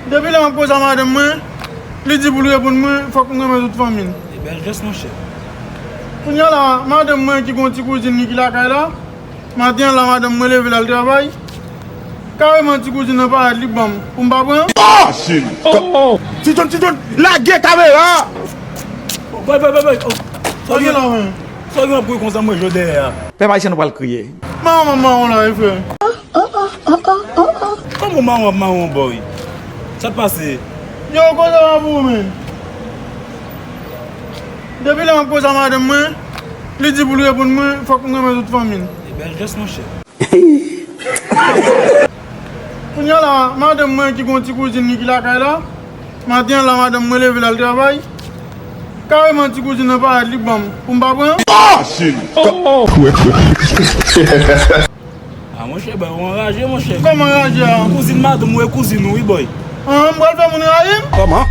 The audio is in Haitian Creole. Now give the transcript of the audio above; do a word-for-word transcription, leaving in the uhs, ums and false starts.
Depi lè m ap koze a madanm mwen, li di pou l reponn mwen, fòk m renmen tout fanmi l. E bèl jès, monchè. Kounye a la, madanm mwen ki gen yon ti kouzin li ki lakay la, maten an la, madanm mwen leve l al travay. Kareman ti kouzin nan parèt, li ban m pou m pa pran. Ah, cheri. Ti John, Ti John, lage kamera! Boy, boy, boy, boy. Oh, sa gen la, men. Sa gen ap kouri konsa, mwen jodi a. Pèp ayisyen, nou pral kriye. Mawon, mawon la, frè. Kòman mawon ap mawon, boy? Sa k pase? Yo, koze a pou ou, men. Depi lè m ap koze a madanm mwen, li di pou l reponn mwen, fòk m renmen tout fanmi l. E bèl jès, monchè. Kounye a la, madanm mwen ki gen yon ti kouzin li ki lakay la, maten an la, madanm mwen leve l al travay. Kareman ti kouzin nan parèt, li ban m pou m pa pran. Ah, cheri. Ah, monchè, boy, ou anraje, monchè. Kòman anraje a? Kouzin madanm ou e kouzin ou, wi, boy. Ah, m pral fè moun rayi m? Kòman?